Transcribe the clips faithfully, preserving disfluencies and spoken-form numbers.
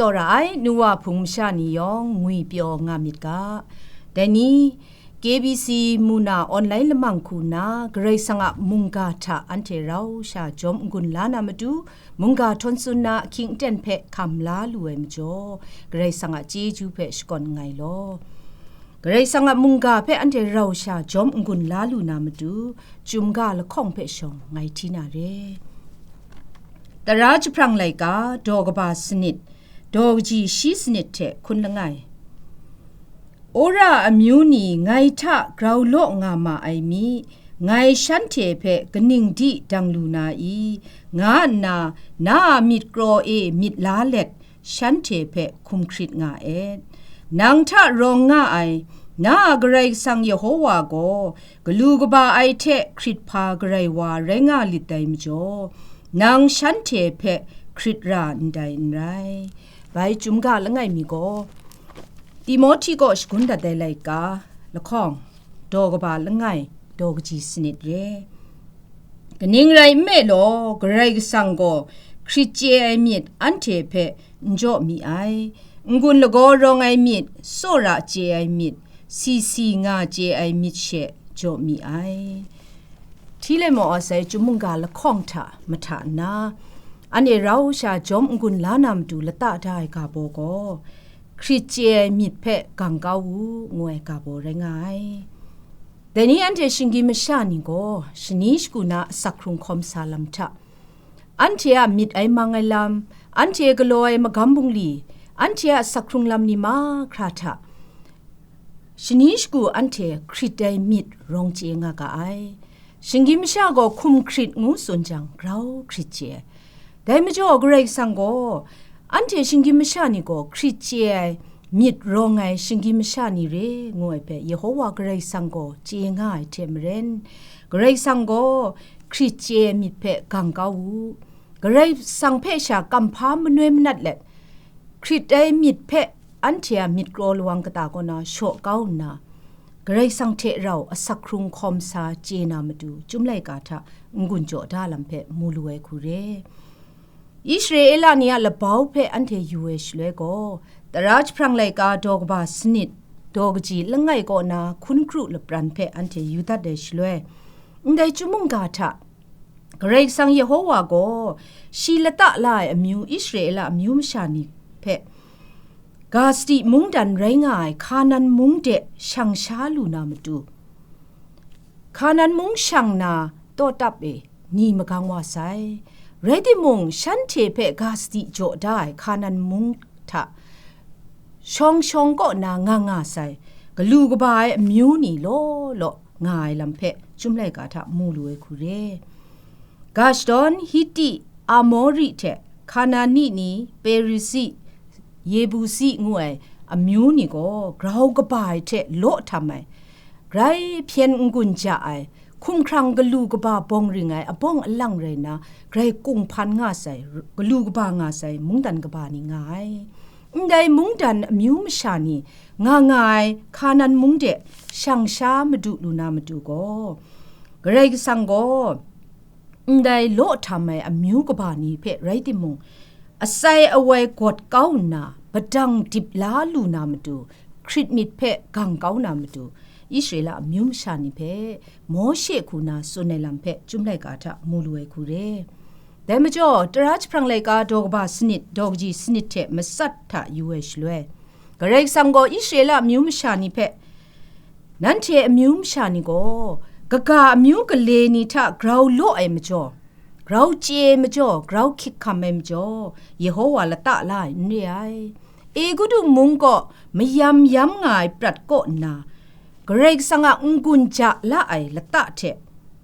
Tsawra ai nuwa hpung masha ni yawng ngwi pyaw nga myit ga. Dai ni, K B C mu na online lamang hku nna, Karai Kasang a mungga hta anhte rau sha jawm n-gun la na matu, mungga htawn tsun na ahkying aten hpe hkam la lu ai majaw, Karai Kasang a chyeju hpe shakawn nngai law. Karai Kasang a mungga hpe anhte rau sha jawm n-gun la lu na matu, chyum ga lahkawng hpe shawng ngai hti na re. Tara jahprang laika, daw kaba sanit, daw kaji shi sanit hte hkun langai. Ora amyu ni ngai hta grau law nga ma ai mi, ngai shanhte hpe kaning di dang lu na i, nga nna na a myit kraw e myit la let, shanhte hpe hkum hkrit nga et. Nang hta rawng nga ai, na a Karai Kasang Yehowa gaw galu kaba ai hte hkrit hpa garai wa rai nga lit dai majaw, nang shanhte hpe hkrit ra ndai n rai. Bai chyum ga langai mi gaw, Timohti kaw shagun dat ai laika, lahkawng, daw kaba langai, daw kaji sanit re. Kaning rai nme law, Karai Kasang gaw hkrit chye ai myit anhte hpe n jaw mi ai, n-gun lagaw rawng ai myit, tsawra chye ai myit, si si nga chye ai myit she jaw mi ai. Hti le maw asai chyum mungga lahkawng hta mahta nna, anhte rau sha jawm n-gun la na matu lata da ai ga baw gaw, hkrit chye ai myit hpe gang kau u, ngu ai ga baw rai nga ai. Dai ni anhte shinggyim masha ni gaw, shani shagu na asak hkrung hkawm sa lam hta, anhte a myit ai mang ai lam, anhte galaw ai magam bungli, anhte a asak hkrung lam ni mahkra hta, shani shagu anhte hkrit ai myit rawng chye nga ga ai. Shinggyim masha gaw hkum hkrit ngu tsun jang, grau hkrit chye ai. Dai majaw, Karai Kasang gaw, anhte shinggyim masha ni gaw hkrit chye ai myit rawng ai shinggyim masha ni re, ngu ai hpe, Yehowa Karai Kasang gaw chye nga ai hte maren, Karai Kasang gaw hkrit chye ai myit hpe gang kau u. Karai Kasang hpe sha kamhpa manoi manat let, hkrit ai myit hpe anhte a myit kraw lawang kata kaw na shaw kau nna, Karai Kasang hte rau asak hkrung hkawm sa chye na matu, Chyum laika hta n-gun jaw da lam hpe mu lu ai hku re. Israela ni a labau hpe anhte yu ai shaloi gaw, tara jahprang laika daw kaba sanit, daw kaji langai kaw na hkun kru lapran hpe anhte yu dat ai shaloi, ndai chyum mungga hta Karai Kasang Yehowa gaw shi lata la ai amyu Israela amyu masha ni hpe, ga sadi mungdan rai nga ai Hkanan mung de shang sha lu na matu, Hkanan mung shang na tawtap e ni magang wa sai. Rai timung, shanhte hpe ga sadi jaw da ai Hkanan mung hta shawng shawng kaw na nga nga sai, galu kaba ai amyu ni law law nga ai lam hpe Chyum laika hta mu lu ai hku re. Ga shadawn Hiti, Amori hte Hkanani ni, Perisi, Yebusi ngu ai amyu ni gaw grau kaba ai hte law htam ai, grai hpyen n-gun ja ai, hkumhkrang galu kaba bawng ring ai abawng alang rai nna, grai kunghpan nga sai, galu kaba nga sai, mungdan kaba ni nga ai. Ndai mungdan amyu masha ni nga nga ai Hkanan mung de shang sha madu lu na matu gaw, Karai Kasang gaw ndai law htam ai amyu kaba ni hpe rai timung, asai awai gawt kau nna, padang dip la lu na matu, hkrit myit hpe gang kau na matu, Israela amyu masha ni hpe Mawshe hku na tsun ai lam hpe Chyum laika hta mu lu ai hku re. Dai majaw, tara jahprang laika daw kaba sanit, daw kaji sanit hte matsat hta yu ai shaloi, Karai Kasang gaw Israela amyu masha ni hpe, nanhte amyu masha ni gaw, kaga amyu gale ni hta grau law ai majaw, grau chye ai majaw, grau hkyik hkam ai majaw, Yehowa lata la ai n re ai. Egutu mung kaw mayam yam nga ai prat kaw nna, Karai Kasang a n-gun ja la ai lata hte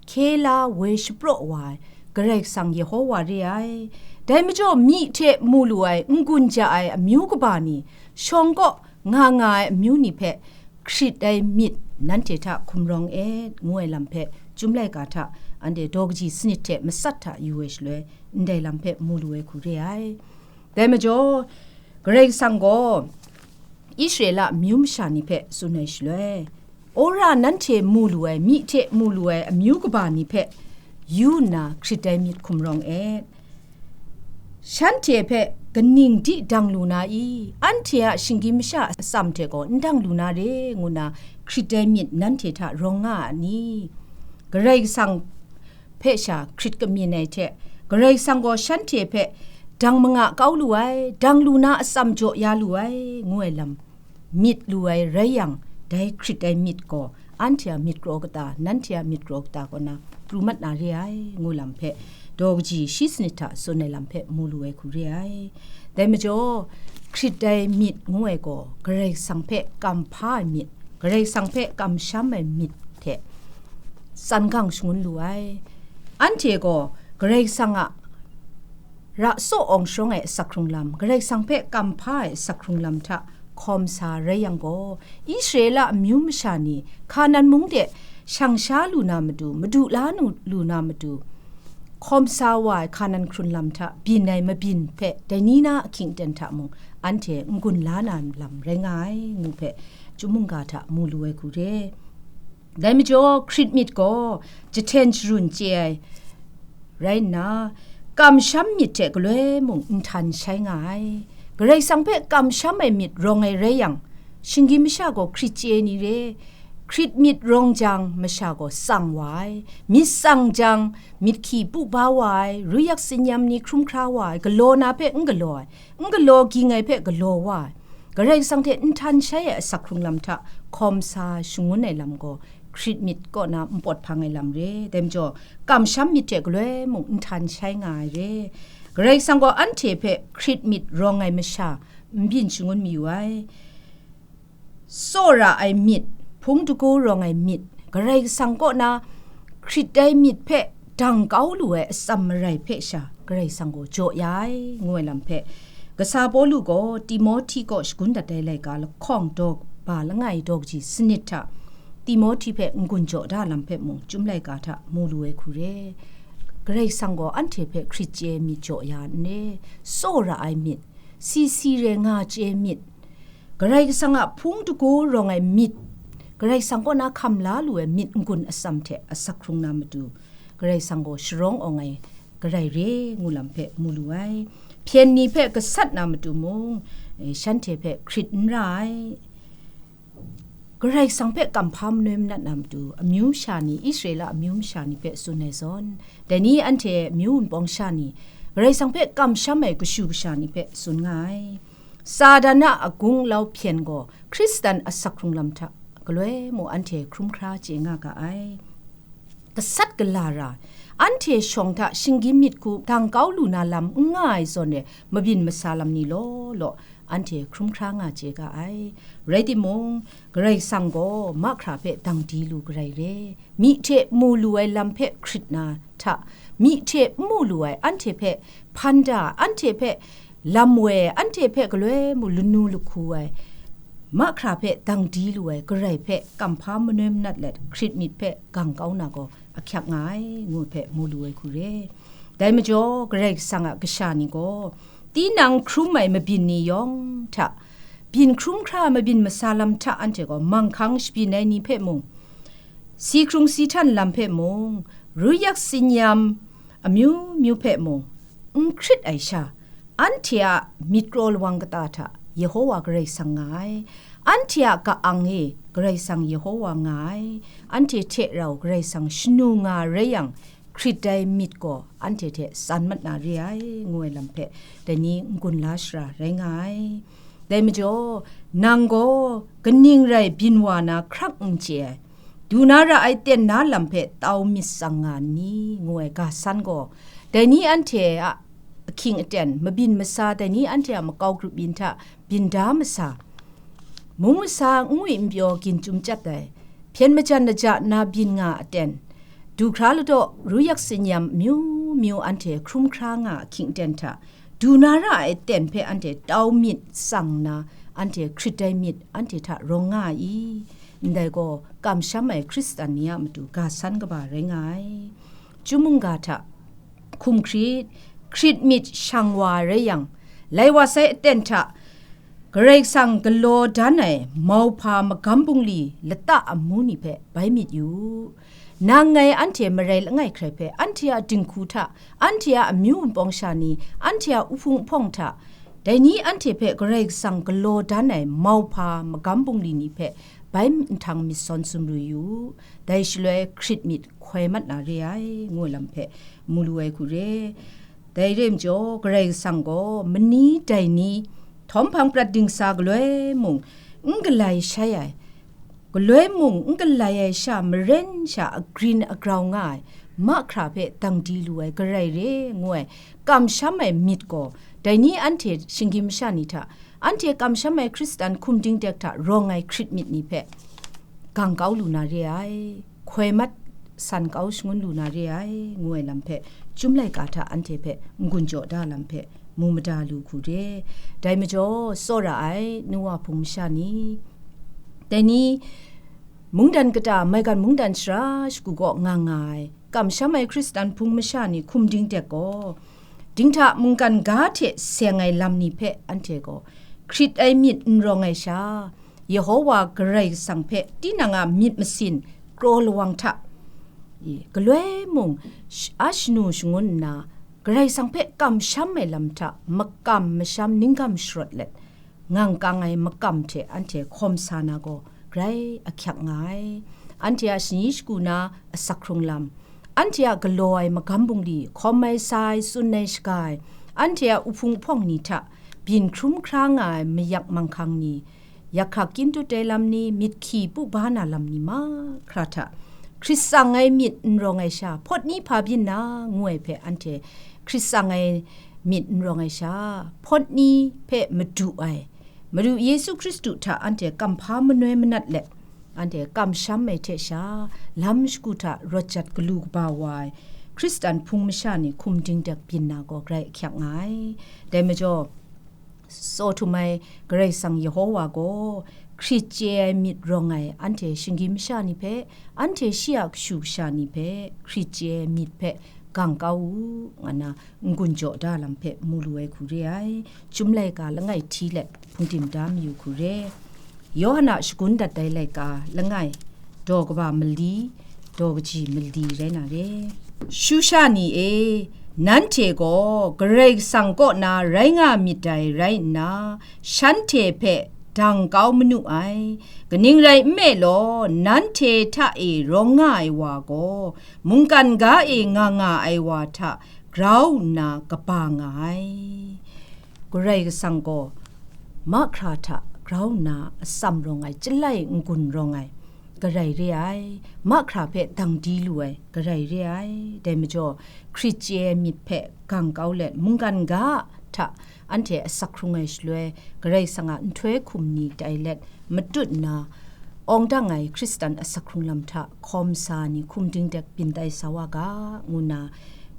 hkye la woi shapraw wa ai Karai Kasang Yehowa re ai. Dai majaw, myi hte mu lu ai n-gun ja ai amyu kaba ni, shawng kaw nga nga ai amyu ni hpe hkrit ai myit nanhte hta hkum rawng et, ngu ai lam hpe Chyum laika hta anhte daw kaji sanit hte matsat hta yu ai shaloi, ndai lam hpe mu lu ai hku re ai. Dai majaw, Karai Kasang gaw Israela amyu masha ni hpe tsun ai shaloi, wora nanhte mu lu ai, myi hte mu lu ai amyu kaba ni hpe yu nna hkrit ai myit hkum rawng et. Shanhte hpe kaning di dang lu na i? Anhte a shinggyim masha a atsam hte gaw n dang lu na re, ngu nna hkrit ai myit nanhte hta rawng nga a ni? Karai Kasang hpe sha hkrit kamyin ai hte, Karai Kasang gaw shanhte hpe dang manga kau lu ai, dang lu na atsam jaw ya lu ai, ngu ai lam myit lu ai rai yang, dai hkrit ai myit gaw anhte a myit kraw kata, nanhte a myit kraw kata kaw na pru mat na re ai, ngu lam hpe, daw kaji shi sanit hta tsun ai lam hpe mu lu ai hku re ai. Dai majaw, hkrit ai myit ngu ai gaw, Karai Kasang hpe kam hpa ai myit, Karai Kasang hpe kamsham ai myit hte tsan gang shangun lu ai. Anhte gaw Karai Kasang a ra tsaw awng sharawng ai asak hkrung lam, Karai Kasang hpe kam hpa ai asak hkrung lam hta hkawm sa rai yang gaw, Israela amyu masha ni Hkanan mung de shang sha lu na matu, madu la nu lu na matu, hkawm sa wa ai Hkanan hkrun lam hta byin ai mabyin hpe dai ni na ahkying aten hta mung anhte n-gun la na lam rai nga ai, ngu hpe Chyum mungga hta mu lu ai hku re. Dai majaw, hkrit myit gaw jahten sharun chye ai rai nna, kamsham myit hte galoi mung nhtan shai nga ai. Karai Kasang hpe kamsham ai myit rawng ai rai yang, shinggyim masha gaw hkrit chye ai ni re, hkrit myit rawng jang, masha gaw tsang wa ai, myit tsang jang, myit hkyi pu ba wa ai, ruyak tsinyam ni hkrum hkra wa ai, galaw na hpe n galaw ai, n galaw ging ai hpe galaw wa ai, Karai Kasang hte nhtan shai ai asak hkrung lam hta hkawm sa shangun ai lam gaw, hkrit myit kaw na npawt hpang ai lam re. Dai majaw, kamsham myit hte galoi mung nhtan shai nga ai re. Karai Kasang gaw anhte hpe hkrit myit rawng ai masha n byin shangun mayu ai. Tsawra ai myit, hpung dagu rawng ai myit, Karai Kasang kaw na hkrit ai myit hpe dang kau lu ai atsam marai hpe sha, Karai Kasang gaw jaw ya ai, ngu ai lam hpe, kasa Pawlu gaw Timohti kaw shagun dat ai laika lahkawng daw ba langai daw kaji sanit hta, Timohti hpe n-gun jaw da lam hpe mung Chyum laika hta mu lu ai hku re. Karai Kasang gaw anhte hpe hkrit chye ai myit jaw ya n re, tsawra ai myit, si si re nga chye ai myit, Karai Kasang a hpung dagu rawng ai myit, Karai Kasang kaw na hkam la lu ai myit n-gun atsam hte asak hkrung na matu, Karai Kasang gaw sharawng awng ai garai re ngu lam hpe mu lu ai. Hpyen ni hpe gasat na matu mung, eh, shanhte hpe hkrit n ra ai. Karai Kasang hpe kamhpa manoi manat na matu, amyu masha ni, Israela amyu masha ni hpe tsun ai zawn, dai ni anhte amyu wunpawng sha ni, Karai Kasang hpe kamsham ai kashu kasha ni hpe tsun nga ai. Satan a agung lau hpyen gaw Hkristan asak hkrung lam hta galoi mung anhte hkrum hkra chye nga ga ai. Gasat gala ra, anhte shawng hta shinggyim myit hku dang kau lu na lam n nga ai zawn e, mabyin masa lam ni law law, anhte hkrum hkra nga chye ga ai. Rai timung, Karai Kasang gaw mahkra hpe dang di lu garai re, myi hte mu lu ai lam hpe hkrit na hta, myi hte n mu lu ai anhte hpe hpan da, anhte hpe lam woi, anhte hpe galoi mung lanu lahku ai, mahkra hpe dang di lu ai Karai hpe kamhpa manoi manat let hkrit myit hpe gang kau na gaw ahkyak nga ai, ngu hpe mu lu ai hku re. Dai majaw, Karai Kasang a kasha ni gaw, tinang hkrum ai mabyin ni yawng hta, byin hkrum hkra ai mabyin masa lam hta anhte gaw manghkang shabyin ai ni hpe mung, si hkrung si htan lam hpe mung, ruyak tsinyam amyu myu hpe mung, n hkrit ai sha, anhte a myit kraw lawang kata hta Yehowa Karai Kasang nga ai, anhte a ka-ang e Karai Kasang Yehowa nga ai, anhte hte rau Karai Kasang shanu nga rai yang, hkrit ai myit gaw anhte hte tsan mat na re ai, ngu ai lam hpe dai ni n-gun la shara rai nga ai. Dai majaw, nang gaw kaning rai byin wa na hkrak n chye ai, du na ra ai ten na lam hpe tau myit tsang nga n ni, ngu ai ga san gaw, dai ni anhte a ahkying aten, mabyin masa dai ni anhte a makau grup yin hta byin da masa, mung masa n ngwi n pyaw gin chyum chyat ai, hpyen majan laja nna byin nga aten, du hkra ladaw ruyak tsinyam amyu myu anhte hkrum hkra nga ahkying aten hta, du na ra ai aten hpe anhte tau myit tsang nna, anhte hkrit ai myit anhte hta rawng nga ai i? Ndai gaw, kamsham ai Hkristan ni a matu ga san kaba rai nga ai. Chyum mungga hta hkum hkrit, hkrit myit shang wa rai yang, lai wa sai aten hta Karai Kasang galaw dan ai mauhpa magam bungli lata amu ni hpe bai myit yu u. Nang ngai anhte marai langai hkrai hpe, anhte a dinghku hta, anhte a amyu wunpawng sha ni, anhte a uhpung ahpawng hta, Dai ni anhte hpe Karai Kasang galaw dan ai mauhpa magam bungli ni hpe bai nhtang myit sawn sumru yu u, dai shaloi hkrit myit hkoi mat na re ai, ngu ai lam hpe mu lu ai hku re. Dai re ai majaw, Karai Kasang gaw mani dai ni htawm hpang prat dingsa galoi mung n galai shai ai, galoi mung n galai ai sha maren sha agrin agrau nga ai, mahkra hpe dang di lu ai, Karai re ngu ai kamsham ai myit gaw, dai ni anhte shinggyim masha ni hta, anhte kamsham ai Hkristan hkum dingdek hta rawng ai hkrit myit ni hpe gang kau lu na re ai, hkoi mat san kau shangun lu na re ai, ngu ai lam hpe, Chyum laika hta anhte hpe n-gun jaw da lam hpe mu mada lu hku re. Dai majaw, tsawra ai nu wa hpung masha ni, dai ni mungdan kata, maigan mungdan shara shagu kaw nga nga ai, kamsham ai Hkristan hpung masha ni hkum dingdek gaw, dinghta mungkan ga hte seng ai lam ni hpe anhte gaw hkrit ai myit n rawng ai sha, Yehowa Karai Kasang hpe tinang a myit masin kraw lawang hta, i, galoi mung sh-, a shanu shangun nna, Karai Kasang hpe kamsham ai lam hta makam masham ninggam sharawt let, ngang kang ai makam hte anhte hkawm sa na gaw grai ahkyak nga ai. Anhte a shani shagu na asak hkrung lam, anhte a galaw ai magam bungli, hkawm ai, sa ai, tsun ai, shaga ai, anhte a uhpung uhpawng ni hta byin hkrum hkra nga ai mayak manghkang ni, yak hkak kyin dut ai lam ni, myit hkyi pu ba na lam ni mahkra hta, hkrit tsang ai myit n rawng ai sha, hpawt ni hpa byin na, ngu ai hpe anhte hkrit tsang ai myit n rawng ai sha, hpawt ni hpe madu ai, Madu Yesu Hkristu hta anhte kamhpa manoi manat let, anhte kamsham ai hte sha, lam shagu hta rawt jat galu kaba wa ai Hkristan hpung masha ni hkum dingdek byin na gaw grai ahkyak nga ai. Dai majaw, tsaw htum ai Karai Kasang Yehowa gaw, hkrit chye ai myit rawng ai anhte shinggyim masha ni hpe, anhte shi a kashu kasha ni hpe, hkrit chye ai myit hpe gang kau u, nga na n-gun jaw da lam hpe mu lu ai hku re ai. Chyum laika langai hti let hpungdim da mayu hku re. Yawhan a shagun dat ai laika langai, daw kaba mali, daw kaji mali rai na re. Shusha ni e, nanhte gaw Karai Kasang kaw na rai nga myit dai rai nna, shanhte hpe dang kau manu ai. Kaning rai nme law, nanhte hta e rawng nga ai wa gaw, mungkan ga e nga nga ai wa hta grau nna kaba nga ai. Karai Kasang gaw mahkra hta grau nna atsam rawng ai, chyalai n-gun rawng ai, Karai re ai, mahkra hpe dang di lu ai, Karai re ai. Dai majaw, hkrit chye ai myit hpe gang kau let, mungkan ga hta anhte asak hkrung ai shaloi, Karai Kasang a nhtoi hkum ni tai let, matut nna, awng dang ai Hkristan asak hkrung lam hta hkawm sa ni hkum dingdek byin tai sa wa ga, ngu nna,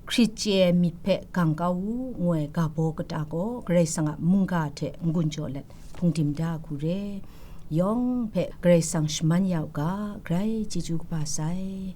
hkrit chye ai myit hpe gang kau u, ngu ai ga baw kata gaw, Karai Kasang a mungga hte n-gun jaw let, hpungdim da hku re. Yawng hpe Karai Kasang shaman ya u ga, grai chyeju kaba sai.